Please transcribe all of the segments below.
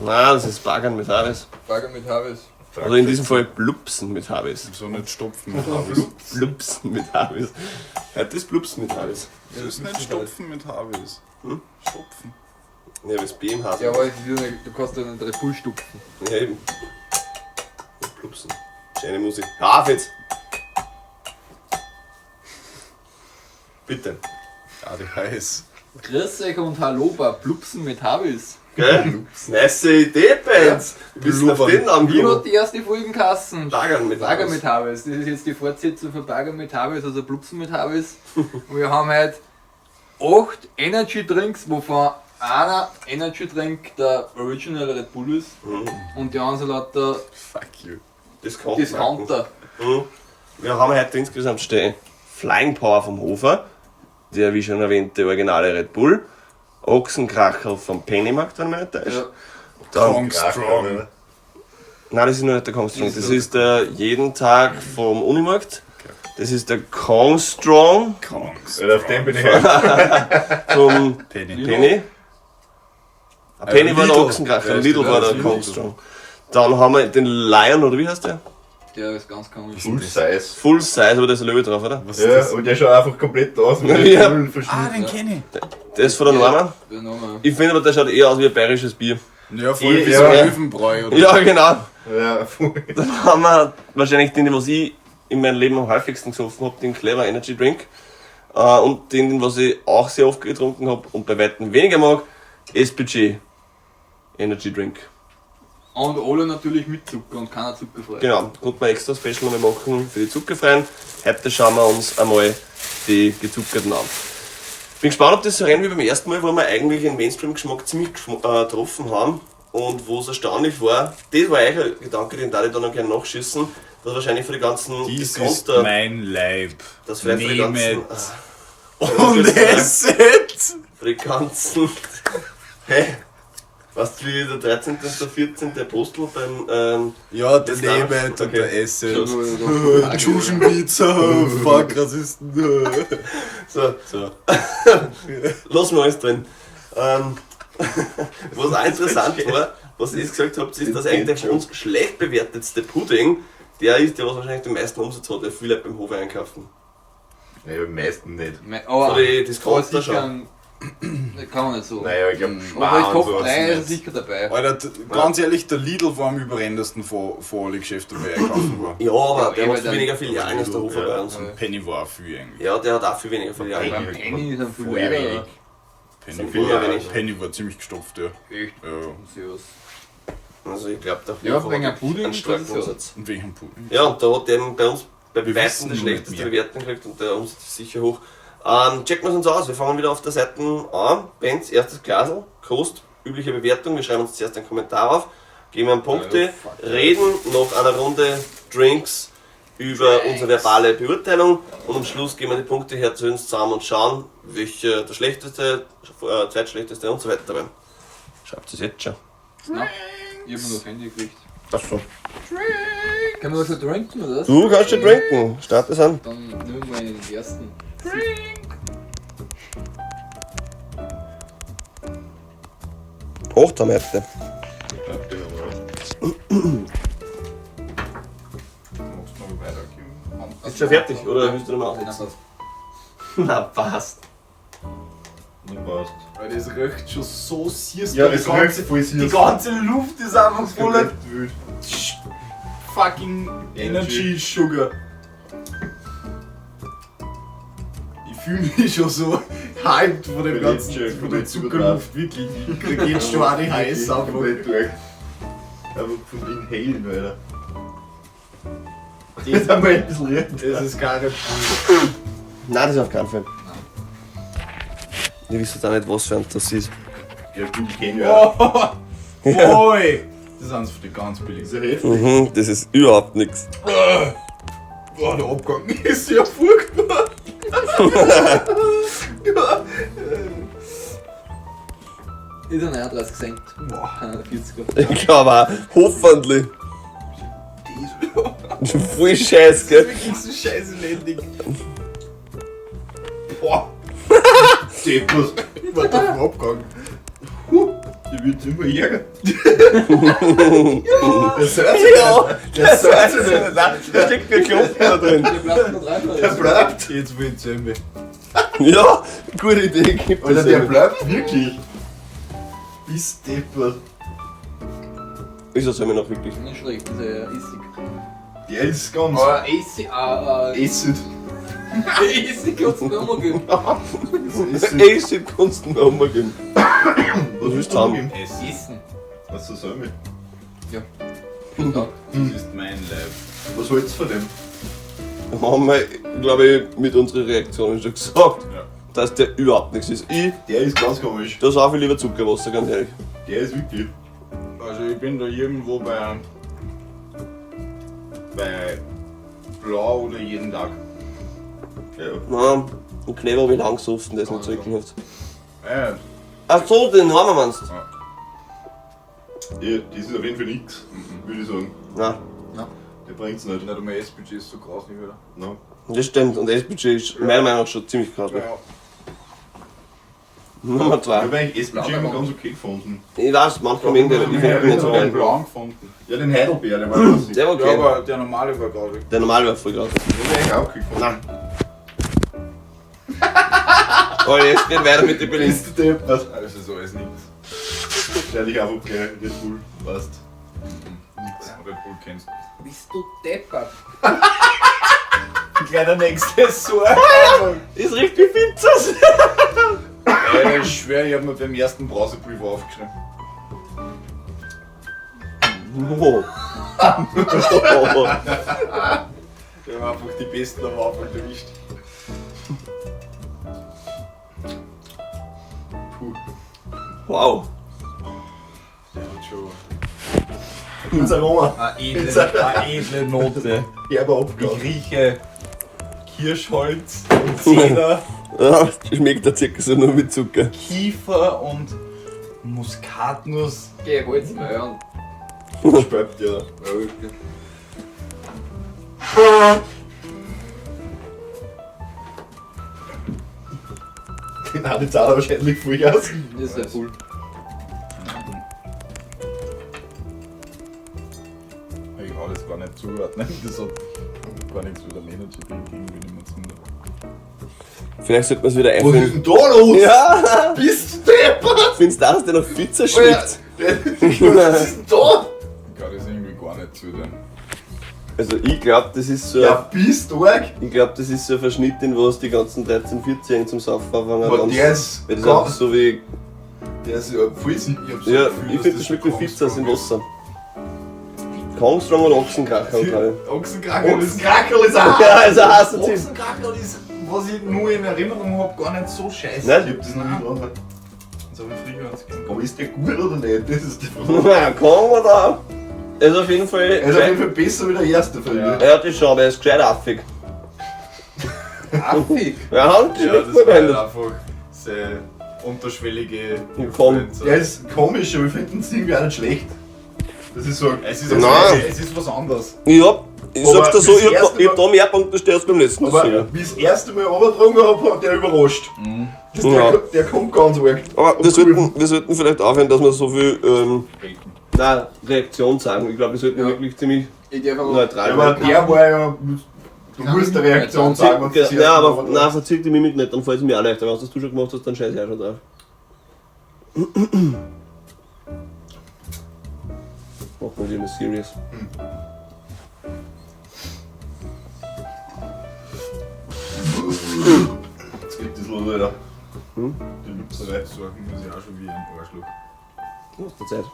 Nein, das ist Baggern mit Habis. Bagger mit Habis. Also in diesem Fall Blupsen mit Habis. So nicht stopfen mit Habis. Blupsen mit Habis. Heute ist Blupsen mit Habis. Das ist nicht stopfen mit Habis. Hm? Stopfen. Ja, aber das B im Hasen. Ja, aber es ist ja nicht, du kannst ja nicht Red Bull stupfen. Ja, eben. Blupsen. Schöne Musik. Hör auf jetzt! Bitte. ADHS. Grüß euch und hallo bei Blupsen mit Habis. Gell? Nice Idee, Benz. Wir bist auf den Namen Wie gekommen. hat die erste Folge geheißen? Baggern mit Bagger Habis. mit Habis. Das ist jetzt die Fortsetzung von Bagger mit Habis, also Blupsen mit Habis. Und wir haben heute 8 Energy Drinks, wovon einer Energy Drink der Original Red Bull ist und die anderen sind lauter Fuck you. Discount. Discounter. Mhm. Wir haben heute insgesamt stehen Flying Power vom Hofer, der wie schon erwähnte originale Red Bull, Ochsenkracherl vom Pennymarkt, wenn man nicht da ist. Ja. Dann, Kong Strong. nein, das ist noch nicht der Kong Strong, das ist der jeden Tag vom Unimarkt. Das ist der Kong Strong Kong Weil auf den bin ich halt. vom Penny. Penny. Ah, Penny war der Lidl. Ochsenkracher, Ja, Lidl war der Lidl. Kong Strong. Dann haben wir den Lion, oder wie heißt der? Der ist ganz komisch. Full Size. Full Size, aber da ist ein Löwe drauf, oder? Was ist Ja, das? und der schaut einfach komplett aus mit Ja. dem Ah, Verschnitt. den kenne ich. Der ist von der Norma. Der Name. Ich finde aber, der schaut eher aus wie ein bayerisches Bier. Ja, voll wie Ja. so Löwenbräu oder Ja, genau. Ja, voll. Dann haben wir wahrscheinlich den, den was ich in meinem Leben am häufigsten gesoffen habe, den Clever Energy Drink. Und den, den was ich auch sehr oft getrunken habe und bei weitem weniger mag, SPG Energy Drink. Und alle natürlich mit Zucker und keiner zuckerfrei. Genau, konnten wir extra Special nochmal machen für die zuckerfreien. Heute schauen wir uns einmal die gezuckerten an. Bin gespannt, ob das so rennt wie beim ersten Mal, wo wir eigentlich den Mainstream-Geschmack ziemlich getroffen haben und wo es erstaunlich war. Das war eigentlich ein Gedanke, den da ich da noch gerne nachschießen, dass wahrscheinlich für die ganzen Dies ist Discounter, mein Leib. dass vielleicht für die ganzen, Nehmet und esset. für die ganzen, hey, weißt du, wie der 13. und der 14. Apostel beim, Ja, der Das darf- Nehmet und okay. der Esset. Schon. Tschuschenpizza, fuck Rassisten. so, So. Lass mal alles drin. Was auch interessant war, was ihr gesagt habt, ist, dass eigentlich der von uns schlecht bewertetste Pudding der ist, der was wahrscheinlich den meisten Umsatz hat, der viele Leute beim Hof einkaufen. Naja, die meisten nicht. Aber, So die aber Discounter sicher schon. kann man nicht so. Naja, ich glaube, Aber Spar ich und Top sowas 3 ist nicht. sicher dabei. Alter, ganz ehrlich, der Lidl war am überrennendsten von alle Geschäfte, wo ich einkaufen war. Ja, aber Ja, der eh, hat weil viel weniger Filialen als der Hofer Ja. bei uns. Ja. Penny war auch viel eigentlich. Ja, der hat auch viel weniger Filialen. Beim Penny ist ein viel Voll weniger. wenig. Penny Viel war, wenig. Penny war ziemlich gestopft, ja. Echt? Ja. Serious. Also ich glaube, der Hofer Ja, wegen hat einem Pudding, einen starken das ist ja- Umsatz. Und wegen Pudding. Ja, und da hat der bei uns bei Wir weitem wissen die nur schlechteste nicht mehr. Bewertung gekriegt und der Umsatz ist sicher hoch. Checken wir es uns aus. Wir fangen wieder auf der Seite an. Benz, erstes Glasl, Kost, übliche Bewertung. Wir schreiben uns zuerst einen Kommentar auf, geben einen Punkte, Ja, fuck. reden nach einer Runde Drinks über unsere verbale Beurteilung und am Schluss geben wir die Punkte her zu uns zusammen und schauen, welcher der schlechteste, zweitschlechteste und so weiter war. Schreibt es jetzt schon. Na, ich hab nur das Handy gekriegt. Achso. Können wir das schon trinken oder was? Du kannst schon trinken. Start es an. Dann nehmen wir den ersten. Acht haben wir heute. Ich glaub, den haben wir auch. Magst du noch weitergeben? Ist schon fertig, oder willst du noch mal Nein, aufsetzen? passt. Na, passt. Na, passt. Weil das riecht schon so süß. Ja, die das ganze, riecht voll süß. Die ganze Luft ist einfach voller Komplett wild. fucking Energy Sugar. Ich fühle mich schon so hyped von dem Bin ganzen, jetzt schon von der komplett Zuckerluft, wirklich. Ich krieg jetzt schon auch die heiß einfach. Komplett durch. Einfach vom Inhalen, Alter. Das haben wir ein bisschen reden. Das ist gar nicht cool. Nein, das ist auf keinen Fall. Ihr wisst jetzt auch nicht, was für ein das ist. Ja, du kenn ja. Oh, boy! Das ist eins von den ganz Das billigen. ist ja heftig. Mhm, das ist überhaupt nichts. Boah, der Abgang ist ja furchtbar. Ist ein 39 Cent. Boah. 40er. Ich glaube auch. Hoffentlich. Voll scheiß, gell? Das ist wirklich so scheiße Landing. Boah, Deppers. ich war da vom Abgang. Ich wird immer ärger. Der sagt sich Ja, nicht. Der sagt sich nicht. Da steckt ein Klumpen da drin. Der bleibt noch rein. Der bleibt. Jetzt will ich Zombie. Ja, gute Idee. Gibt Alter, es der eben. bleibt wirklich. Bist deppert. Ist das immer noch wirklich? Nicht schlecht, das ist ja Essig. Der ist ganz. Aber Essig, Acid. Essig hat's mir auch mal gegeben. Acid. Acid kannst du mir auch mal geben. Was willst du haben? Essen. Essen. Was soll ich? Ja. Ja. Das ist mein Leib. Was hältst du von dem? Haben wir, glaube ich, mit unseren Reaktionen schon gesagt, Ja. dass der überhaupt nichts ist. Ich, Der ist ganz komisch. da sauf ich lieber Zuckerwasser, ganz ehrlich. Der ist wirklich. Also ich bin da irgendwo bei Blau oder jeden Tag. Ja. Nein, den Kleber habe ich lang gesoffen, der ist nicht so ekelhaft. Ja, Ach so, den haben wir meinst du? Ja, das ist auf jeden Fall nichts, würde ich sagen. Nein, Der bringt's nicht. nicht einmal SPG ist so grauslich, oder? Nein. das stimmt. Und SPG ist meiner Meinung nach schon ziemlich grauslich. Ja. Nummer Ich 2. habe eigentlich SPG immer ganz okay gefunden. Ich weiß, manche mögen den, ich finde den nicht so geil. Blau gefunden. Ja, den Heidelbeer, der war lustig. Der war Ja, okay. aber der normale war grausig. Der normale war voll grauslich. Den hab ich eigentlich auch okay gefunden. Nein. Oh, jetzt geht weiter mit den Berlin. Bist du deppert? Also so ist nichts. Wahrscheinlich einfach gleich Red Bull, passt. Nix. Red Bull kennst du. Bist du deppert? Gleich der nächste Sorge. Ist richtig Pizzas. Ey, ich schwör, ich hab mir beim ersten Brausepulver aufgeschrieben. Oh. Ich hab einfach die besten am Anfang erwischt. Puh. Wow. Der hat schon Ins Aroma. eine edle Note. Herber Ich abgegangen. rieche Kirschholz und Zeder, Ja, schmeckt der circa so nur mit Zucker. Kiefer und Muskatnuss. Geh, hol's mal hören. Spöppt, ja. Ja, wirklich. Den hat jetzt auch wahrscheinlich Vollgas. Das ist ja cool. Ich kann das gar nicht zuordnen. Das hat gar nichts mit dem Energy Drink irgendwie nicht mehr zu tun. Vielleicht sollte man es wieder Was ist einführen. denn da los? Ja! Bist du deppert? Findest du auch, dass der nach Pizza schmeckt? Was ist denn da? Ich kann das irgendwie gar nicht zuordnen. Also ich glaube, das ist so Ja, bist du arg? ich glaube, das ist so ein Verschnitt, den was die ganzen 13-, 14-Jährigen zum Saufen anfangen. Aber Ganz- der ist Weil das ganz- einfach so wie. Der ist ja voll Ich hab so Ja, das Gefühl, ich dass finde, das schmeckt wie schon Pizza in Kongstrong Wasser. Kongstrong und Ochsenkracher, glaube ist. Ochsenkracher ist. Ochsenkrackerl ist auch. ich. Ja, also hast du Ziel. Ochsenkracher ist, was ich nur in Erinnerung hab, gar nicht so scheiße. Nein? Ich hab das noch nie dran. Das hab ich früher ganz gern. Aber ist der gut oder nicht? Das ist die Frage. Na, Kong oder? Er ist auf jeden Fall. Er ist auf jeden Fall besser wie der erste, finde ich. Er hat das schon, aber er ist gescheit affig. Affig. Ja, das Ja, schmeckt das voll war halt behindert. einfach sehr unterschwellige Komm. Influencer. Der ist komisch, aber ich finde ihn irgendwie auch nicht schlecht. Das ist so. Es ist, Nein. es ist was anderes. Ja, ich Aber sag's dir so, das ich hab, erste ich hab da mehr Punkte stehen als beim letzten. Das Aber sicher. wie ich das erste Mal runtergetrunken habe, hat der überrascht. Das, der, Ja. der kommt ganz arg. Aber wir sollten vielleicht aufhören, dass wir so viel Bacon. nein, Reaktion sagen. Ich glaube, wir sollten Ja. wirklich ziemlich Ich darf aber. neutral Ja, aber bleiben. der war ja. Du musst eine Reaktion sagen, wenn du das Ja, erste nein, aber Mal nein, verzieht die Mimik nicht, dann fällt es mir auch leichter. Wenn du das du schon gemacht hast, dann scheiße ich auch schon drauf. Machen wir wieder serious. Jetzt geht das los, Alter. Hm? Die Lüpserei. Sorgen muss ich auch schon wie ein Arschloch. Aus der Zeit.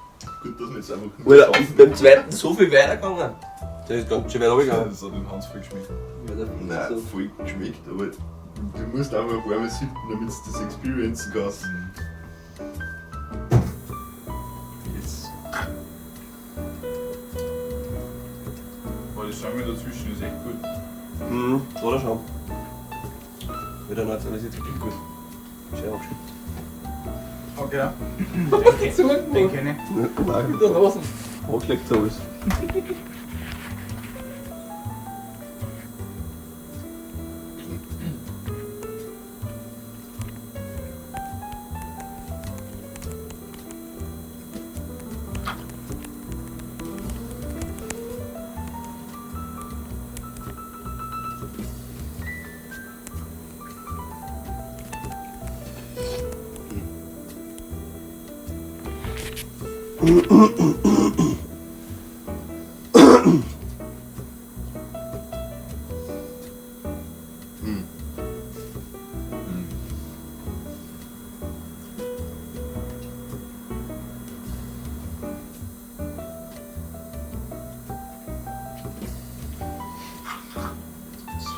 Gut, dass wir jetzt einfach Alter, ist beim zweiten so viel weitergegangen. Der ist ganz schön weit runtergegangen. Das hat den Hans voll geschmeckt. Ja, der Nein, so. voll geschmeckt, aber du musst einfach ein paar Mal sippen, damit du das experiencen kannst. Jetzt. Aber das Schäume dazwischen ist echt gut. Mhm, oder schon. Wieder neutralisiert, wirklich gut. Schön abgeschickt. Okay. Zurück, Den kenne ich. Nein, mit der Nase. angelegt so alles.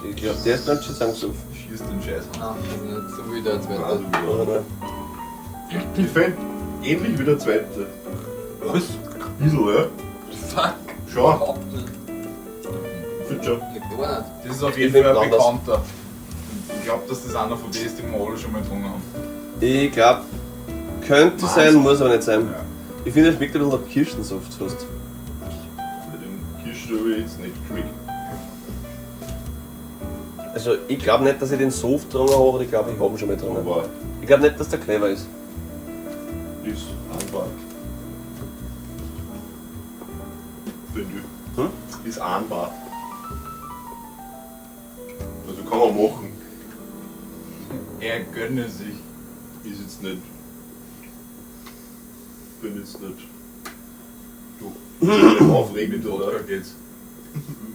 Ich glaube, der ist ganz schön zusammengesoffen. Schießt den Scheiß an. Nein, das ist nicht so wie der zweite. Oder? Ich finde ähnlich wie der zweite. Was? Bisschen, ja. Fuck. Schon. Überhaupt nicht. Find schon. Nicht gar nicht. Das ist auf Ich jeden find Fall ein anders. Bekannter. Ich glaube, dass das einer von denen ist, den wir alle schon mal getrunken haben. Ich glaube, könnte sein, muss aber nicht sein. Ja. Ich finde, es schmeckt ein bisschen nach Kirschensaft fast. Bei dem Kirschen habe ich jetzt nicht geschmeckt. Also, ich glaube nicht, dass ich den Soft getrunken habe, aber ich glaube, ich habe ihn schon mal getrunken. Aber Ich glaube nicht, dass der clever ist. ist ahnbar. Finde ich. Hm? Ist ahnbar. Also kann man machen. Er gönne sich. Ist jetzt nicht. Bin jetzt nicht. Du. Nicht aufregend Mit Wodka oder? geht's.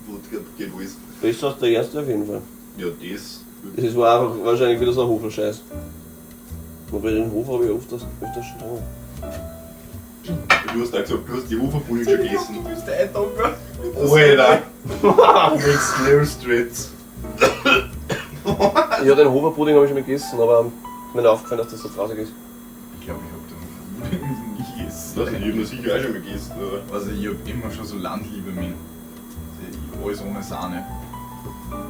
Wodka geht alles. Besser als der erste auf jeden Fall. Ja, das. Das war einfach wahrscheinlich wieder so ein Hofer-Scheiß. Wobei den Hofer habe ich öfters, öfters schon getrunken. Du hast auch gesagt, du hast die Hoferpudding schon gegessen. Du bist der Eintanker. Alter! Mit Slim Streets. Ja, den Hofer-Pudding habe ich schon mal gegessen, aber mir ist aufgefallen, dass das so traurig ist. Ich glaube, ich habe den Pudding nie gegessen. Das ich hab mir sicher auch schon mal gegessen, oder? Also ich hab immer schon so Landliebe mit. Alles ohne Sahne.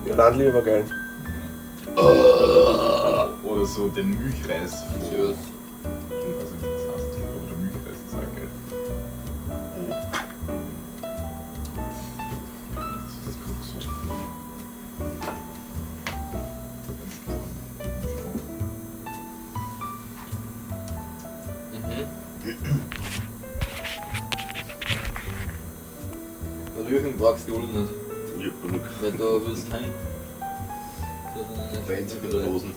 Ja, Landliebe war geil. Oder so den Milchreis. Von, Ja. ich weiß nicht, wie das heißt, aber der Milchreis ist auch geil. Das ist gut so. Mhm. Rühren brauchst du alle nicht, Ich hab genug. weil da wirst du hin. Fancy mit der Dosen.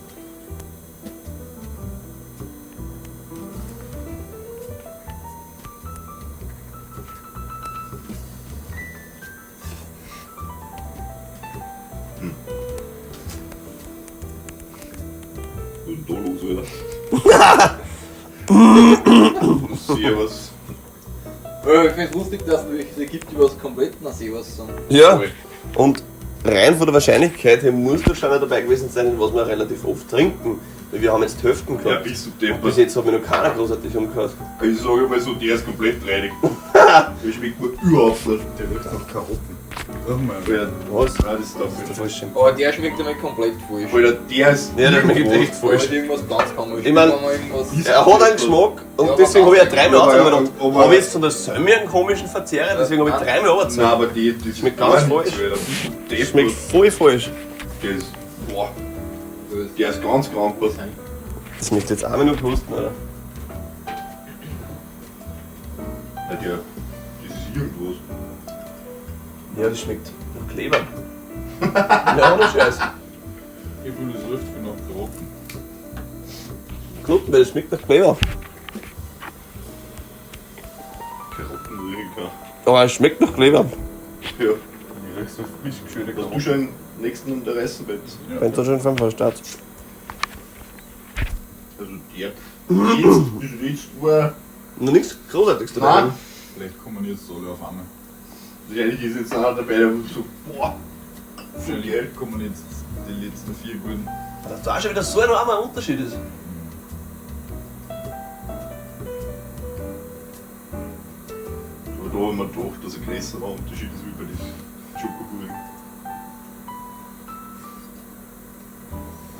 Hm. Was ist denn da los, Alter? Servus. Ich finde es lustig, dass es welche gibt, die was komplett nach Seewas sind. Ja, und rein von der Wahrscheinlichkeit her muss da schon einer dabei gewesen sein, was wir relativ oft trinken. Weil wir haben jetzt Hälften Ja, gehabt. bist du Und deppert. bis jetzt hat mich noch keiner großartig umgehört. Ich sage mal so, der ist komplett reinig. Der schmeckt mir überhaupt nicht. Der riecht nach Karotten. Riech mal. Alter, Was? Nein, das ist Das ist der der falsche. Aber der schmeckt einmal komplett falsch. Alter, der ist. Ja, der schmeckt irgendwas. echt Da falsch. hat irgendwas ganz komisch. Ich mein- Wenn man irgendwas Er hat einen Geschmack und Ja, deswegen aber habe ich ja dreimal Aber- angezogen. aber- Habe ich jetzt von der Sömmi einen komischen Verzehrer, deswegen habe ich dreimal angezogen. Nein, aber die, die Schmeckt ganz falsch. Der Schmeckt voll falsch. Der ist. Boah, der ist ganz krank. Was. Das möchte ich jetzt einmal nur kosten, oder? Ja, der, das ist irgendwas. Ja, das schmeckt nach Kleber. Ja, ohne Scheiß. Ich finde, das riecht viel nach Karotten. Gut, weil das schmeckt nach Kleber. Karotten riechen kann. Aber es schmeckt nach Kleber. Ja. Ich riech so frisch geschälte Hast du Karotten. schon den nächsten und der Reißen Bett? Ja. Wenn du schon vom Start. Also der. Jetzt, bis jetzt war. Noch nichts Großartiges dabei. Nein. Vielleicht kommen jetzt alle auf einmal. Wahrscheinlich ist jetzt einer dabei, der so, boah, so geil. Vielleicht kommen jetzt die letzten vier guten. Dass da auch schon wieder so ein enormer Unterschied ist. Aber da haben wir gedacht, dass ein größerer Unterschied ist wie bei dem Schokopudding.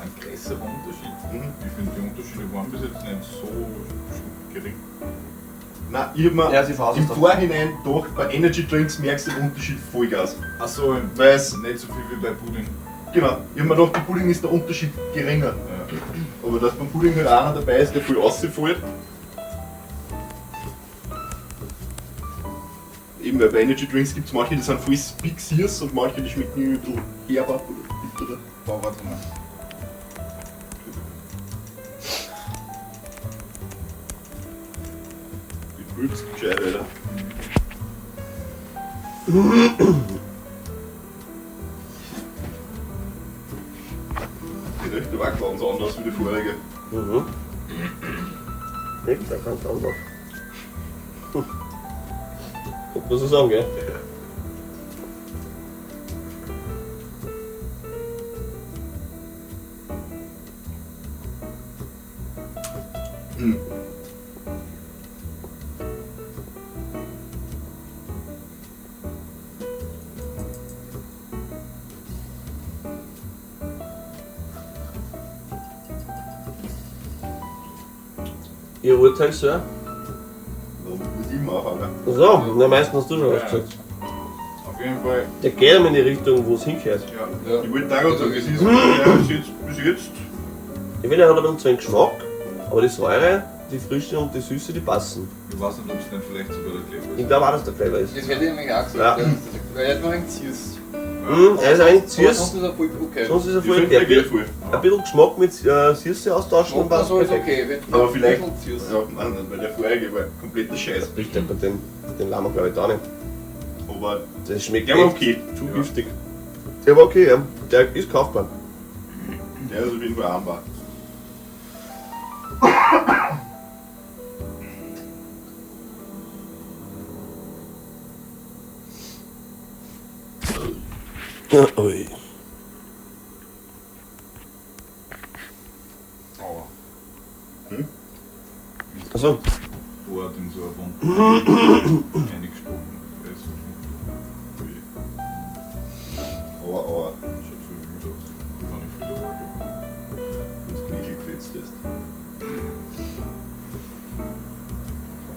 Ein größerer Unterschied. Mhm. Ich finde, die Unterschiede waren bis jetzt nicht so gering. Nein, ich hab mir Ja, sie verhauen im sich doch. Vorhinein gedacht, bei Energy Drinks merkst du den Unterschied Vollgas. Achso, Weil's, nicht so viel wie bei Pudding. genau, ich hab mir gedacht, bei Pudding ist der Unterschied geringer. Ja. Aber dass beim Pudding halt einer dabei ist, der voll rausfällt. Eben, weil bei Energy Drinks gibt es manche, die sind voll spixiers und manche, die schmecken irgendwie ein bisschen herber oder bitterer. Boah, warte mal. Rülpst gescheit, Alter. Die riecht aber auch ganz anders wie die vorige. Mhm. Riecht auch ganz anders. Kann man so sagen, gell? Mhm. Ihr Urteil, Sir? Da muss ich immer anfangen. So, na meistens hast du schon was gesagt. Auf jeden Fall, Der geht immer in die Richtung, wo es hingehört. ja. Ja. Ich wollte auch gerade sagen, es ist ja, bis jetzt. Ich finde, er hat ein bisschen zu einen Geschmack, aber die Säure, die Frische und die Süße, die passen. Ich weiß nicht, ob es nicht vielleicht sogar der Kleber Ich ist. glaube auch, dass der Flavor ist. Das hätte ich nämlich auch gesagt. Ja. Ja. Weil er hat noch ein Süß. Mhm, er ist ein wenig Aber süß, sonst ist er voll okay. sonst ist er Ich voll finde, der okay. geht voll. Ein bisschen Geschmack mit Süße austauschen und Geschmack passt so ist perfekt. okay. Wenn Aber vielleicht. ein bisschen süß. Ja, nein, weil der vorige war kompletter Scheiß. Riecht bei dem, den Lama glaube ich da nicht. Aber Das schmeckt der war echt okay. zu Ja. giftig. Der war okay, ja. Der ist kaufbar. Der ist auf jeden Fall armbar. Ui. Aua. Hm? Achso, Bohrt in so eine Wunde. Eingesprochen. Der ist so Ui. Aua, aua. Schaut voll wild aus. Kann ich viel Orgel. Das Knöchel gefetzt ist.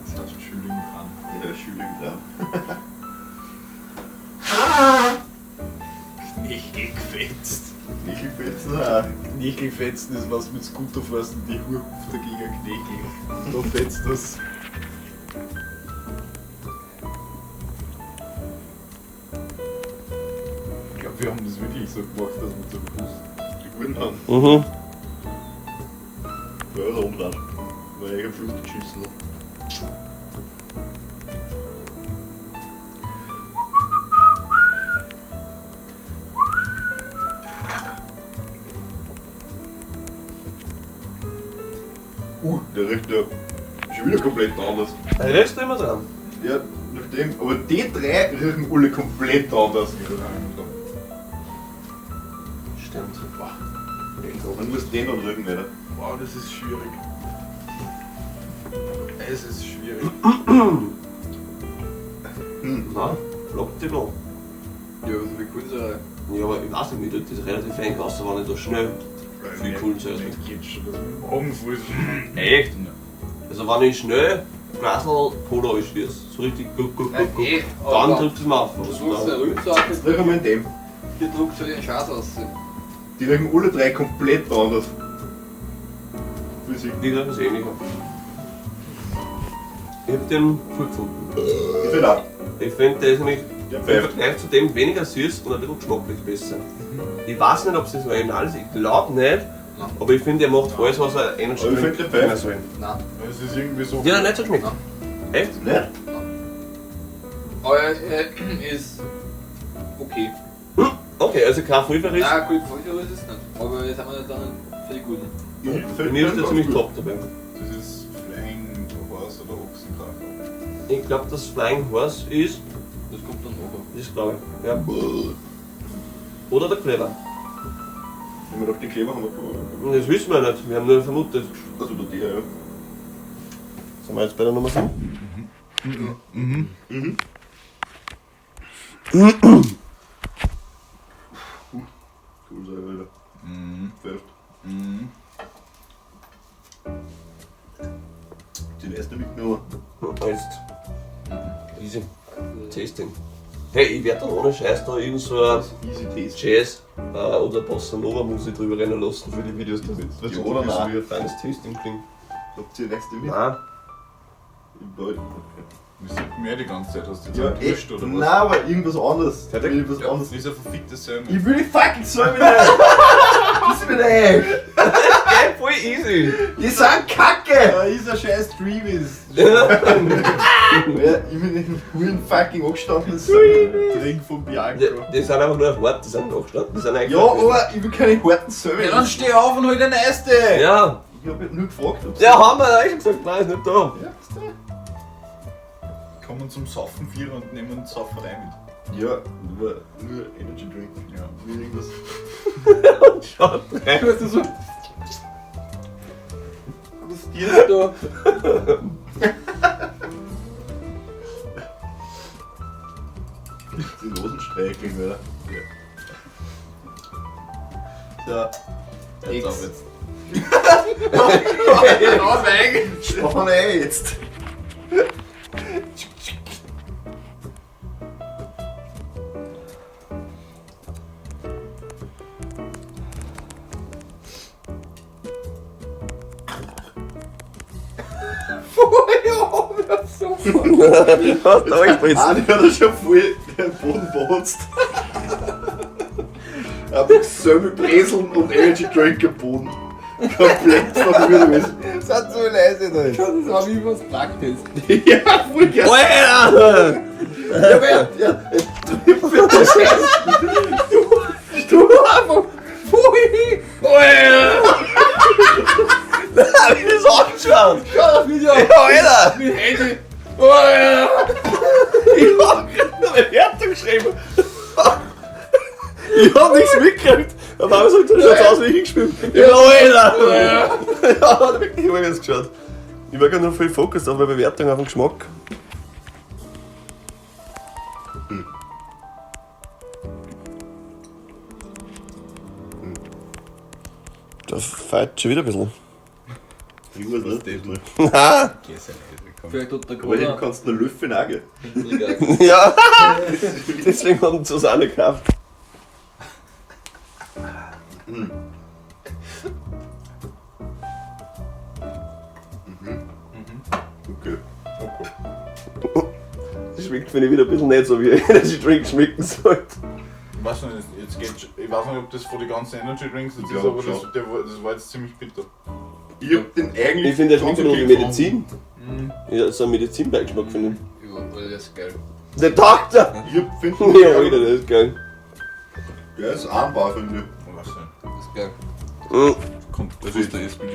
Das heißt Schüling dran. Ja, Schüling dran. Knöchel gefetzt. Knöchel gefetzt, ah. Knöchelfetzen ist was mit Scooter fährst und die Hurpft dagegen ein Knöchel. Da fetzt das. Ich glaube, wir haben das wirklich so gemacht, dass wir zum Schluss. Die guten haben. mhm. Ja, der umdreht. Weil ich am Schluss geschissen habe. Der riecht ja schon wieder komplett anders. Der Rest immer dran. Ja, nachdem. Aber die drei riechen alle komplett anders. Stimmt. Man muss den dann riechen, oder? Wow, das ist schwierig. Es ist schwierig. Na, lockt dich noch. Ja, aber so viel Kohlensäure. Ja, aber ich weiß nicht, mir tut das relativ fein aus, wenn ich da schnell viel Kohlensäure Mir trinke. geht schon, dass mir im Augen voll ist. Echt? Also wenn ich schnell Glasl Cola anschließe, so richtig guck, guck, Nein, guck, guck, eh, dann aber drückt es mir auf. Du Also drückst dann- den Rülpser auf, Jetzt riechen wir in dem. hier druckst du den Scheiß aus. Die riechen alle drei komplett anders. Physik. Die riechen es ähnlicher. Ich hab den cool gefunden. Ich finde auch. Ich finde, der ist nämlich Der im pfeift. Vergleich zu dem weniger süß und ein bisschen geschmacklich besser. Ich weiß nicht, ob es das Original ist, ich glaube nicht, Nein. aber ich finde, er macht alles, was er Energy Aber ich Drink find, der pfeift. sein soll. Nein. Es ist irgendwie so. Dir hat er nicht so geschmeckt? Nein. Echt? Nicht? Aber er ist okay. Okay, also kein Vollverriss. Nein, gut, Vollverriss ist es nicht. Aber jetzt haben wir nicht dann für die Guten. Ich Bei mir ist der ziemlich top dabei. Das ist Flying Horse oder Ochsenkracher. Ich glaube, dass Flying Horse ist, Das kommt dann nachher. das glaube ich. Ja. Oder der Clever. Wenn wir doch den Kleber haben wir. Das wissen wir nicht, wir haben nur vermutet. Also der, ja. Sind wir jetzt bei der Nummer 7? Mhm. Kohlensäure wieder. Mhm. Pfeift. Mhm. Die weißt du mitgenommen. Jetzt. Easy. Tasting. Hey, ich werde dann ohne Scheiß da irgend so ein Easy Taste. Jazz oder Bossa Nova Musik drüber rennen lassen für die Videos damit. Ja, Ja, oder oder nein? wie ein feines Tasting klingt. Habt ihr weißt du mit? Nein. Im Wald. Wir sind mehr die ganze Zeit. Hast du jetzt Ja, einen Twist echt. oder was? Nein, aber irgendwas anderes. Fertig? Ich will was Ja, anderes. das ist ein verficktes Semmel. Ich will die fucking Säule nicht! Das ist mir echt! Geil, voll easy. Die sind kacke! Da ist ein scheiß Dreamies. Ja, ich bin in den fucking angestanden. Drink von Bianco. Die, die sind einfach nur auf Wort, die sind nachgestanden. Die sind eigentlich Ja, aber ich will keine harten Sömmen. Ja, dann steh auf und hol deine Eiste! Ja, Ich hab nur gefragt, ob ja, haben wir eh schon gesagt, nein, ist nicht da. Ja, ist da. Kommen zum Saufen vier und nehmen Sauferei mit. Ja, nur Energy Drink. Ja. Nur irgendwas. Schaut rein. Weißt du so. Gustierst du? Die Losen streicheln, oder? Ja. So. Jetzt X. auf jetzt. Ausweigen! Spann ey, jetzt. Vorher auf so. Hast du angespritzt? Ah, die hat er schon voll den Boden benutzt. Einfach Semmelbreseln und Energy Drink am Boden. Komplett verwirrt gewesen. Das hat so leise da. Das war wie was Praktisches. Ja, voll geil. Alter! Ja, aber ja, ja, trifft das Scheiß. Du einfach. Pfui! Alter! Nein, wie das angeschaut? Schau das Video! Ja, Alter! Mit Handy! Alter! Ich hab grad eine Bewertung geschrieben. Ich hab nichts mitgekriegt. Auf einmal sagt er, schaut's aus wie ich hingespielt. Ja, Alter! Ja, hat wirklich immer ganz geschaut. Ich war gerade noch voll fokussiert auf meine Bewertung, auf den Geschmack. Das feiert schon wieder ein bisschen. Irgendwas nicht. Nein! Geh, sei leise, komm. Vielleicht hat der Aber dem Corona. kannst du eine Löffel nageln. Ja! Deswegen haben sie es auch nicht gekauft. Okay. Das schmeckt, finde ich, wieder ein bisschen nicht so, wie ein Energy Drink schmecken sollte. Ich weiß nicht, jetzt geht, ich weiß nicht, ob das von den ganzen Energy Drinks jetzt Ich ist, glaub aber schon. das war jetzt ziemlich bitter. Ich hab den eigentlich. Ich finde, der schmeckt ganz ein bisschen wie okay Medizin. Ja, so ein Medizinbeigeschmack, finde ich. Ja, Alter, das ist geil. Der taugt da! gefunden. Ich hab finde Ja, Alter, das ist geil. Ja, ist armbar, finde ich. Ich weiß nicht. Das ist geil. Mhm. Kommt, das ist der SPG.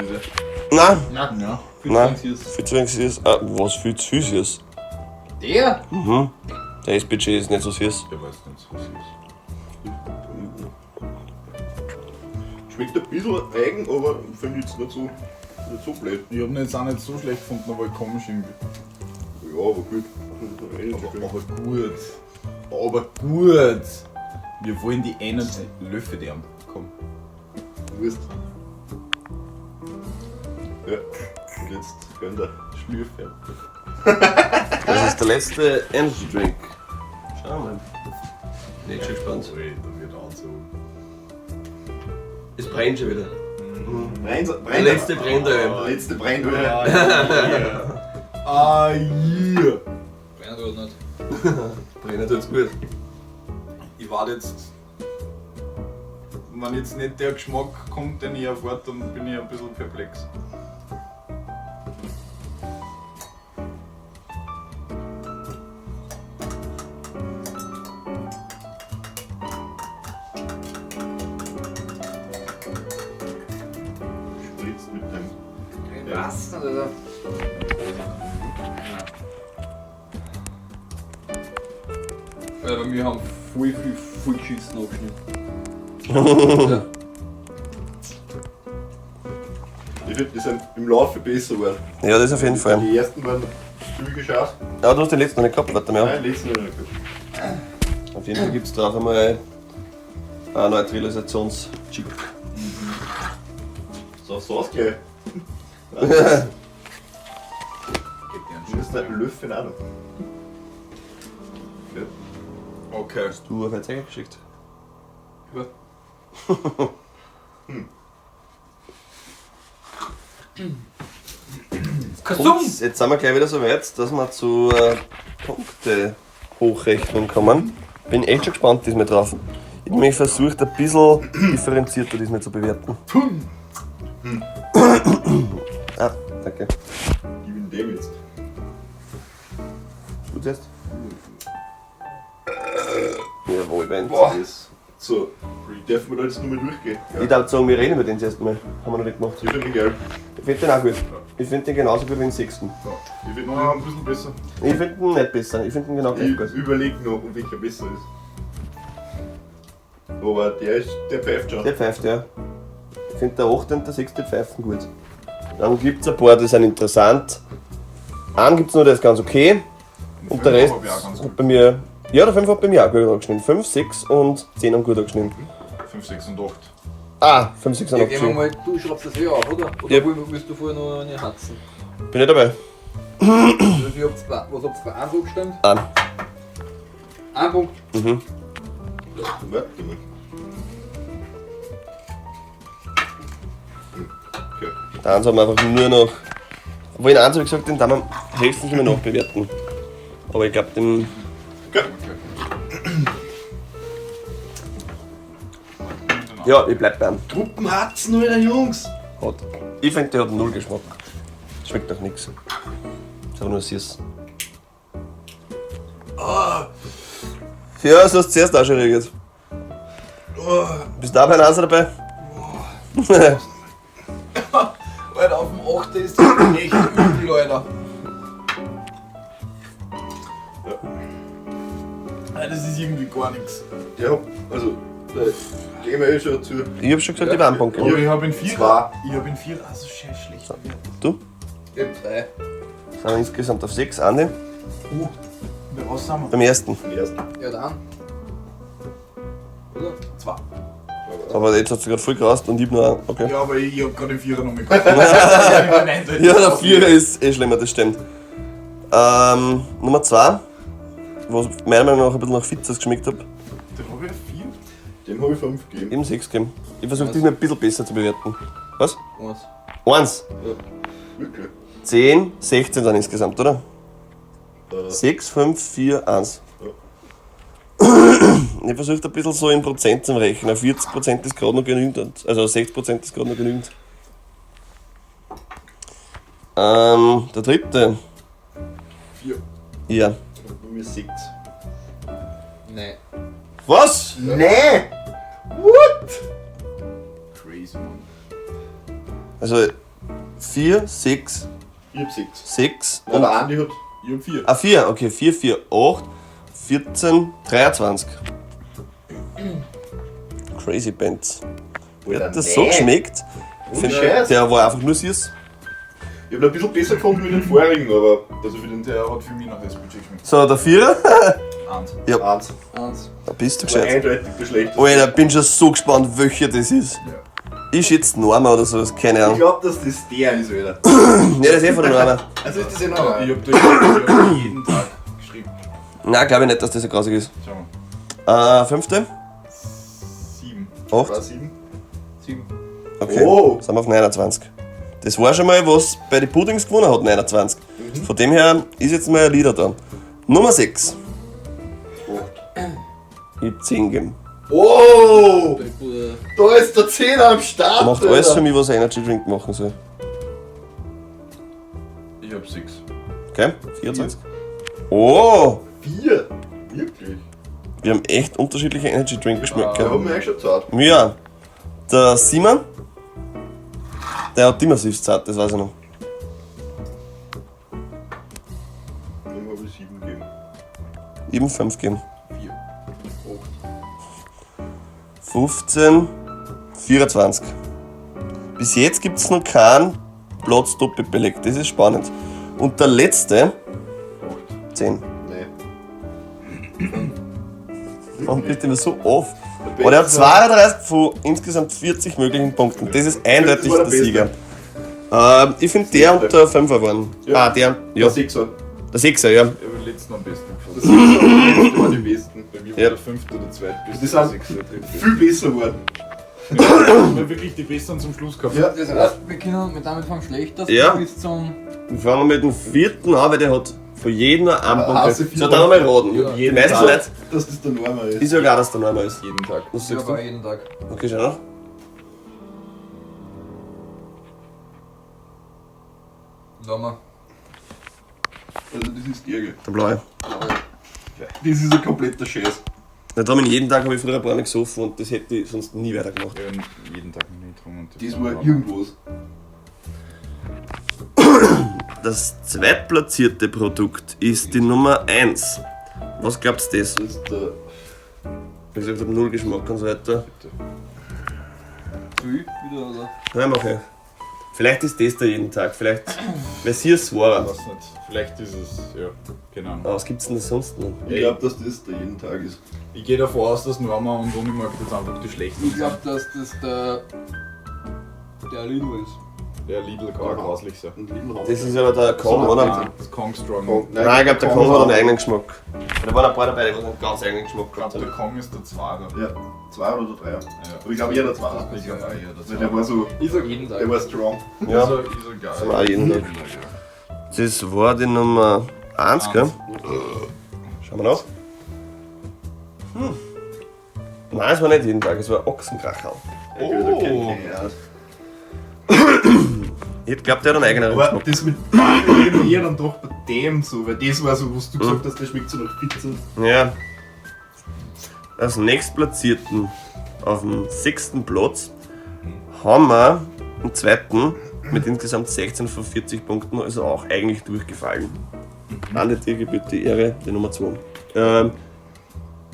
Nein, Nein, Ja. viel Nein. zu süß. viel zu wenig süß. Ah, was viel zu süß? Der? Mhm. Der SPG ist nicht so süß. Der weiß nicht, was ist. Schmeckt ein bisschen eigen, aber finde ich jetzt nicht so blöd. Ich hab ihn jetzt auch nicht so schlecht gefunden, aber komisch irgendwie. Ja, aber gut. Energy Drink. Aber gut. Aber gut. Wir wollen die Energy. Löffel die haben. Komm. Wurst. Ja, und jetzt gönnt er. Schlürfe. Das ist der letzte Energy Drink. Schauen wir mal. Bin echt schon gespannt. Alter, wird anzogen. Es brennt schon wieder. Brennt, Der brennt. letzte brennt Der letzte brennt wieder. Ah, yeah. Brennt oder nicht? Brennen tut's gut. Ich warte jetzt. Wenn jetzt nicht der Geschmack kommt, den ich erwarte, dann bin ich ein bisschen perplex. Spritzt mit dem. Was? Alter? Alter, bei mir haben voll viel, voll geschissen abgeschnitten. Ja. Ich finde, die sind im Laufe besser geworden. Ja, das auf jeden Fall. Die ersten waren ziemlich geschafft. Ja, du hast den letzten noch nicht gehabt, warte mal. Nein, letzten noch nicht gehabt. Auf jeden Fall gibt's da auch einmal einen Neutralisationschip. So, so aus gleich. Geht dir einen Du musst Schuss. nicht Löffel auch noch. Ja. Okay. Du auf ein Zeiger geschickt. Ja. Kasum! Und jetzt sind wir gleich wieder so weit, dass wir zur Punkte-Hochrechnung kommen. Bin echt schon gespannt diesmal drauf. Ich habe mich versucht, ein bisschen differenzierter diesmal zu bewerten. Ah, danke. Gib ihn dem jetzt. Du zuerst. Jawohl, Ben. Das. So, dürfen wir da jetzt nur mal durchgehen? Ich darf sagen, wir reden über den zuerst mal. Haben wir noch nicht gemacht. Ich finde ihn geil. Ich finde den auch gut. Ich finde den genauso gut wie den sechsten. Ich finde Noch ein bisschen besser. Ich finde ihn nicht besser. Ich finde ihn genau gleich Ich gut. überlege noch, um welcher besser ist. Aber der ist, der pfeift schon. Der pfeift, ja. Ich finde der 8. und der 6. pfeifen gut. Dann gibt es ein paar, die sind interessant. Einen gibt es noch, der ist ganz okay. Und der Rest Hab ich auch ganz hat gut. bei mir. Ja, der 5 hat bei mir auch gut angeschnitten. 5, 6 und 10 haben gut angeschnitten. 5, 6 und 8. Ah, 5, 6 haben Ja, gehen wir abgeschnitten. mal, du schreibst das eh auf, oder? Oder Ja. willst du vorher noch eine Hatzen? Bin ich dabei. Also, wie habt's bei, was habt ihr bei 1 abgestimmt? An. Ein Punkt. Warte mal. Okay. Der 1 haben wir einfach nur noch. Obwohl in 1 habe ich gesagt, den darf man höchstens immer nachbewerten. Aber ich glaube, den. Okay. Ja, ich bleib bei einem. Truppenhatzen, Alter, Jungs! Hat. Ich finde, der hat null Geschmack. Schmeckt nach nichts. Ist aber nur süß. Ah. Ja, so hast du zuerst auch schon reagiert. Bist du auch bei einer Einser dabei? Alter, auf dem 8. ist das echt übel, Alter. Alter, das ist irgendwie gar nichts. Der hat, also, da gehen wir eh schon zu. Ich hab schon gesagt, ich war einen Punkt. Aber ich hab in 4. Zwei. Ich hab in 4. Also scheiß schlecht. Du? Ich hab 3. Sind wir insgesamt auf 6, Andi. Bei was sind wir? Beim ersten. Den ersten. Ja, dann. Oder? 2. Aber jetzt hat sie gerade voll gerast und ich hab nur einen. Okay. Ja, aber ich hab gerade den 4er noch mitgekommen. Ja, der Vierer ist eh schlimmer, das stimmt. Nummer 2, was meiner Meinung nach ein bisschen nach Fitzers geschmeckt hat, Den hab ich 4. Dem habe ich 5 gegeben. eben 6 gegeben. Ich versuche diesmal ein bisschen besser zu bewerten. Was? 1. 1. Wirklich. 10, 16 sind insgesamt, oder? 6, 5, 4, 1. Ich versuche ein bisschen so in Prozent zu rechnen. 40% ist gerade noch genügend. Also 60% ist gerade noch genügend. Der dritte. 4. Ja. Bei mir 6. Nein. Was? Nee! What? Crazy, man. Also 4, 6, Ich hab 6. 6 Und und. der Andi hat. Ich hab 4. Ah, 4, okay. 4, 4, 8, 14, 23. Crazy Bands. Mir hat das so geschmeckt. Ich find, Scheiß. der war einfach nur süß. Ich hab ihn ein bisschen besser gefunden wie den vorigen, aber. Also für den Der hat für mich nach SPG geschmeckt. So, der Vierer. 1. 1. 1. Da bist du War gescheit. eindeutig der schlechteste. Alter, bin schon so gespannt, welcher das ist. Ja. Ich schätze Norma oder sowas, keine Ich Ahnung. glaub, dass das der ist, Alter. Ja, das ist eh von der Norma. Also ist das eh noch. Ich hab da ich hab jeden Tag geschrieben. Nein, glaube ich nicht, dass das so grausig ist. Schau mal. Fünfte? 7. Acht? War 7. 7. Okay. Oh. Sind wir auf 29. Das war schon mal, was bei den Puddings gewonnen hat, 29. Von dem her ist jetzt mal ein Leader da. Nummer 6. 8. Ich hab 10 gegeben. Oh! Bruder. Da ist der 10 am Start! Macht alles für mich, was ein Energy Drink machen soll. Ich hab 6. Okay? 24. Oh! 4! Wirklich? Wir haben echt unterschiedliche Energy Drink Der Geschmäcker. hat mir eigentlich schon zart. Ja. Der Simon, der hat immer süß zart, das weiß ich noch. Dem habe ich 7 gegeben. Eben 5 gegeben. 4. 8. 15, 24. Bis jetzt gibt es noch keinen Platz doppelt belegt. Das ist spannend. Und der letzte, 8. 10. Nein. Warum bist du immer so off? Aber der hat 32 von insgesamt 40 möglichen Punkten. Das ist eindeutig Das war der der Beste. Sieger. Ich finde der und der Fünfer waren. Ja. Ah, der. Ja, Der 6er. der Sechser, ja. Ich hab den letzten am besten gefunden. Der 6er war die besten. Bei mir war Ja. der fünfte oder zweitbeste. Das der sind sechste, der dritte. viel besser geworden. Wir haben wirklich die besseren zum Schluss gehabt. Ja. Das heißt, wir können mit damit vom schlechtesten Ja. bis zum. Wir fangen mit dem vierten an, weil der hat von jedem nur einen Punkt. Hase So, dann einmal raten. Ja. Die meisten Leute Dass das der Norma ist. ist ja klar, dass der Norma ist. Jeden Tag. Was Ja, sagst aber du? jeden Tag. Okay, schau noch. Sommer. Also das ist irre. Der blaue. Das ist ein kompletter Scheiß. Na, darum jeden Tag habe ich früher ein paar Mal gesoffen und das hätte ich sonst nie weitergemacht. Ich hab jeden Tag noch nie getrunken. und Das war irgendwas. Das zweitplatzierte Produkt ist die Nummer 1. Was glaubt ihr das? Das ist der. Wie gesagt, ich habe null Geschmack und so weiter. Zu viel wieder, oder? Nein, mach ich. Vielleicht ist das da jeden Tag, vielleicht. Weil sie es war. Ich weiß nicht. Vielleicht ist es, ja, keine Ahnung. Aber was gibt's denn da sonst noch? Ich glaube, dass das der jeden Tag ist. Ich gehe davon aus, dass Norma und Unimarkt jetzt einfach die schlechten Ich glaube, dass das der. Der Lidl ist. Der Lidl kann auch grauslich sein. Und Lidl haben Das ist aber der Kong, oder? Nein, das Kong Strong. Kong. Nein, ich glaube, der Kong hat einen eigenen Geschmack. Da waren ein paar dabei, die einen ganz eigenen Geschmack Ich glaube, gehabt der haben. Kong ist der Zwarer. Ja, zwei oder drei. Ja. Aber ich glaube eher der Zweier. Ich glaube auch eher der Weil Zwarer. der war so. Ich sag jeden Tag. Der war strong. Ja, Also, ich sag ja. das war auch jeden Tag. Das war die Nummer 1, gell? Schauen wir nach. Hm. Nein, es war nicht jeden Tag, es war Ochsenkracherl. Oh. Ich glaube, der hat einen eigenen Aber Geschmack. das mit eben eher dann doch bei dem so, weil das war so, was du gesagt hast, der schmeckt so nach Pizza. Ja. Als nächstplatzierten auf dem sechsten Platz haben wir einen zweiten mit insgesamt 16 von 40 Punkten, also auch eigentlich durchgefallen. Andi, dir gebührt die Ehre, die Nummer 2.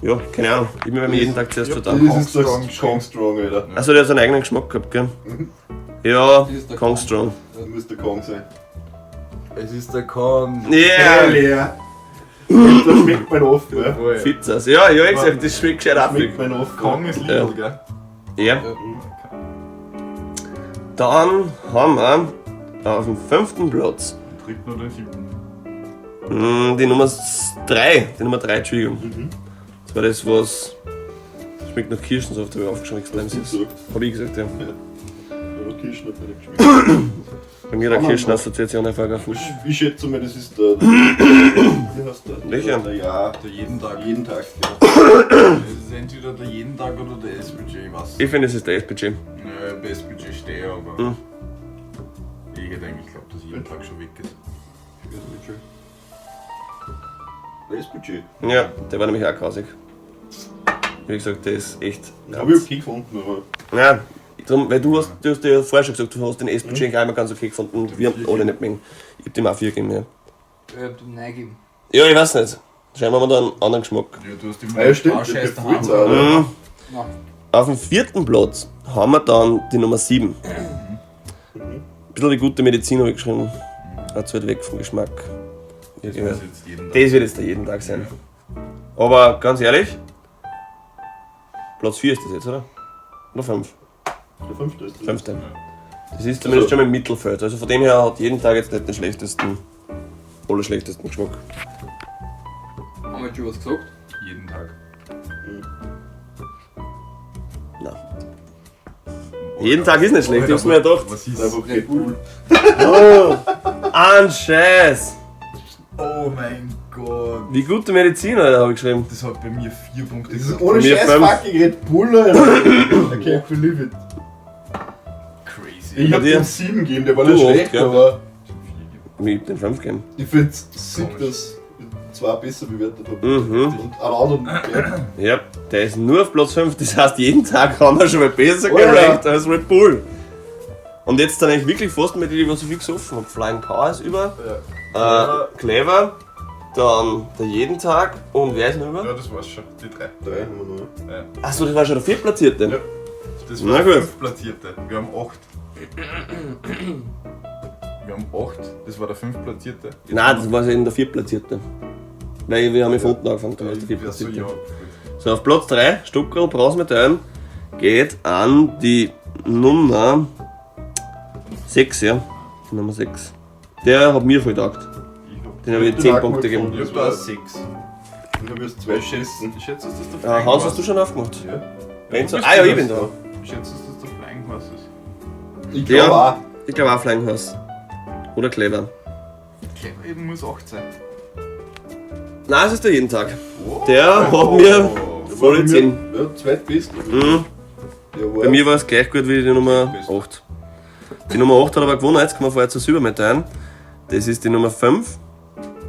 Ja, keine Ahnung. Ich bin mir jeden Tag zuerst Das vertan. ist das Kong Strong, Alter. Achso, der hat seinen eigenen Geschmack gehabt, gell? Ja, Das ist der Kong Kong. Strong. Das muss der Kong sein. Es ist der Kong. Yeah! Yeah! Das schmeckt mein off, ja. Voll. Fitzers. Ja, ja, ich gesagt, das schmeckt gescheit Schmeckt affig. mein off. Kong ist Lidl, gell? Ja. Dann haben wir auf dem fünften Platz Dritten oder siebten. Die Nummer 3, die Nummer 3, Entschuldigung. Das war das, was schmeckt nach Kirschensaft, habe ich aufgeschrieben, extrem süß. So. Hab ich gesagt, ja. Ja, Kirschen hat mir nicht geschmeckt. Bei mir der Kirschenassoziation einfach gefunden. Ich schätze mal, das ist der. Wie heißt der? Welcher? Der ja. Der jeden Tag. Jeden Tag, ja. Es ist entweder der jeden Tag oder der SPJ, ich weiß. Ich finde, es ist der SPG. Ja, bei SPJ stehe, aber. Ich hätte eigentlich geglaubt, dass jeden Tag schon weg ist. Der SPG. Ja, der war nämlich auch grausig. Wie gesagt, der ist echt. Habe ich okay gefunden, aber. Ja, drum, weil du hast ja vorher schon gesagt, du hast den SPG eigentlich einmal ganz okay gefunden und wir haben alle nicht mögen. Ich hab dem auch 4 gegeben, ja. Ich hab dem Nein gegeben. Ja, ich weiß nicht. Scheinbar haben wir da einen anderen Geschmack. Ja, du hast immer Ah, ja, stimmt, ein paar der Scheiß gefällt daheim. auch, ja. Nein. Auf dem vierten Platz haben wir dann die Nummer 7. Ein bisschen die gute Medizin habe ich geschrieben. Auch zu weit weg vom Geschmack. Das Das ist jetzt jeden Tag. wird jetzt der jeden Tag sein. Aber ganz ehrlich, Platz 4 ist das jetzt, oder? Oder 5? Der fünfte ist das. Fünfte. Das ist zumindest schon mal im Mittelfeld. Also von dem her hat jeden Tag jetzt nicht den schlechtesten, allerschlechtesten Geschmack. Haben wir jetzt schon was gesagt? Jeden Tag. Nein. Jeden Tag ist nicht schlecht, ich hab's mir gedacht. Was ist? Einfach Red Bull. Oh, ein Scheiß! Oh mein Gott. Die gute Medizin, Alter, habe ich geschrieben. Das hat bei mir 4 Punkte. Das ist ohne Mir Scheiß fünf. fucking Red Bull, Alter. I can't believe it. Crazy. Ich hab Bei dir? dem 7 gegeben, der war Du nicht acht, schlecht, gell? aber Ich hab den 5 gegeben. ich find's sick, dass ich zwei besser bewertet habe. Mhm. Und einen anderen. Ja. Ja, der ist nur auf Platz 5, das heißt, jeden Tag haben wir schon mal besser Alter. gerankt als Red Bull. Und jetzt dann eigentlich wirklich fast mit denen, die was so viel gesoffen haben. Flying Power ist über, Clever, dann der jeden Tag und wer ist noch über? Ja, das war's schon. Die drei. Drei haben wir noch. Ja. Achso, das war schon der viertplatzierte. Ja. Das Na war gut. der fünftplatzierte. Wir haben 8. Wir haben 8. Das war der fünftplatzierte. Nein, das war eben der viertplatzierte. Weil wir haben ja von unten angefangen, da war es der Achso, viertplatzierte. ja. gut. So, auf Platz 3, Stuckerl, Bronzemedaillen, geht an die Nummer 6, ja. Die Nummer 6. Der hat mir voll getaugt. Ich hab, Den habe ich Den 10 auch Punkte gut gegeben. gefunden. ich hab da 6. Ich hab jetzt zwei Ich schätze, ich schätze, dass das der Hans, Flying hast Horse du schon aufgemacht? Ja. Benzo? Du bist Ah ja, ich der bin da. Ich schätze, dass das der Flying Horse ist. Ich glaube Ja. auch. Ich glaube auch Flying Horse. Oder Clever. Clever eben muss 8 sein. Nein, es ist der jeden Tag. Der hat mir Der war volle bei mir- 10. Ja, zweitbest. Mhm. Der war Bei mir war es gleich gut wie die Nummer 8. Die Nummer 8 hat aber gewonnen, jetzt kommen wir vorher zur Silbermedaille. Das ist die Nummer 5,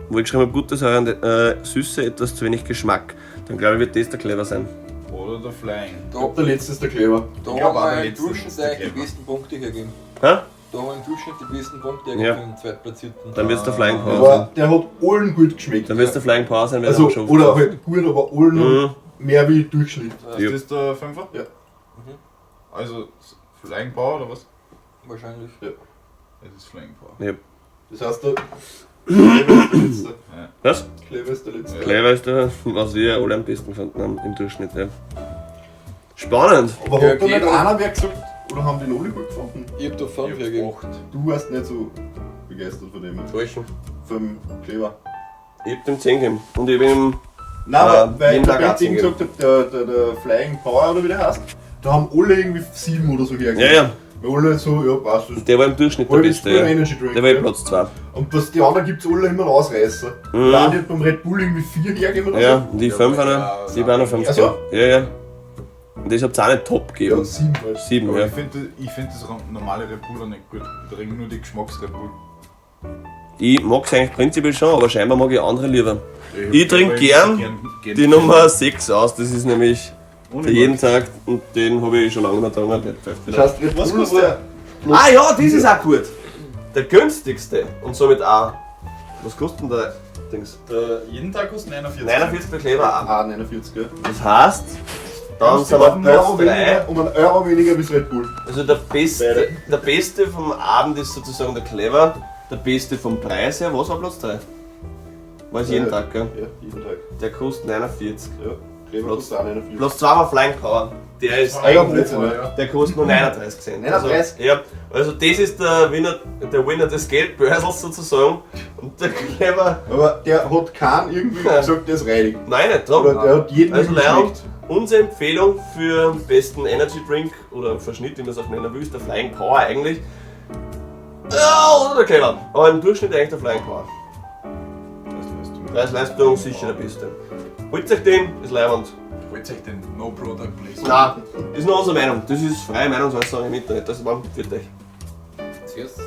wo ich geschrieben habe, gute Säure und Süße, etwas zu wenig Geschmack. Dann glaube ich, wird das der Clever sein. Oder der Flying. Ich Da, glaub, der letzte ist der Kleber. da Ich glaub haben auch, wir der im letzte Durchschnitt ist der eigentlich die Clever. besten Punkte hergegeben. Hä? Da haben wir im Durchschnitt die besten Punkte hergegeben Ja. für den Zweitplatzierten. Dann wird es der Flying Power sein. Aber der hat allen gut geschmeckt. Dann wird es der Flying Power sein, weil Also, er schon oder halt gut, aber allen Mhm. mehr wie Durchschnitt. Ist Ja. das der Fünfer? Ja. Also Flying Power oder was? Wahrscheinlich. Es ist Flying Power. Ja. Das heißt, der Kleber ist der letzte. Was? Kleber ist der letzte. Clever ist der, was wir alle am besten gefunden haben im Durchschnitt. Ja. Spannend. Aber Ja, hat da nicht Kleber. einer wer gesagt, oder haben die alle gut gefunden? Ich hab da 5 Ich hab hergegeben. 8. Du warst nicht so begeistert von dem, Welchen? vom Kleber. Ich hab dem 10 gegeben. Und ich hab ihm. Nein, aber weil jeden der Tag Bert 18 eben gesagt hat, der Flying Power oder wie der heißt, da haben alle irgendwie 7 oder so hergegeben. Ja, ja. Weil alle so, ja passt. Das Der war im Durchschnitt der Halbes Beste. Ja. Energy Drink, Der war eh ja. Platz 2. Und was die anderen gibt's alle immer Ausreißer. Mhm. Der eine hat beim Red Bull irgendwie 4 hergegeben oder Ja, und die Ja, 5 aber einer. ja, Die waren noch 5. Ach so? Ja, ja. Und das hab's auch nicht top so. gegeben. Ja, 7 halt. 7, Aber ja. ich finde ich find das normale Red Bull auch nicht gut. Ich trinke nur die Geschmacks-Red Bull. Ich mag's eigentlich prinzipiell schon, aber scheinbar mag ich andere lieber. Ich trinke hab gern Die Nummer 6 aus, das ist nämlich Ohne für jeden Tag und den habe ich schon lange nicht mehr getrunken. Der pfeift Das wieder. heißt, Red Was Bull kostet war der? Ah ja, das ist auch gut. Der günstigste und somit auch. Was kostet denn der Dings? Der jeden Tag kostet 49. 49 der Kleber auch. Ah, 49, gell? Das heißt, dann sind wir Um einen Euro Platz 3. weniger, um einen Euro weniger bis Red Bull. Also der beste vom Abend ist sozusagen der Clever, der beste vom Preis her, was war Platz 3? War es jeden Ja. Tag, gell? Ja, jeden Tag. Der kostet 49. Ja. Kleber Platz- kostet auch 49. Platz 2 war Flying Power. Der ist Ah ja, Blödsinn, ja. Der kostet nur 39 Cent. 39? Also, ja, also das ist der Winner des Geldbörsels sozusagen. Und der Clever. Aber der hat keinen irgendwie Ja. gesagt, der ist reinig. Nein, nicht drum. Oder der hat jeden Also irgendwie Leon, geschmeckt. unsere Empfehlung für den besten Energy Drink oder Verschnitt, wie man es auch nennen will, ist der Flying Power eigentlich. Ja, oder der Clever. Aber im Durchschnitt eigentlich der Flying Power. Preis-Leistung sicher der beste. Holt euch den, ist leiwand. Holt euch den No Product Placement. Nein, ist nur unsere Meinung. Das ist freie Meinungsäußerung im Internet. Das war für euch. Zuerst.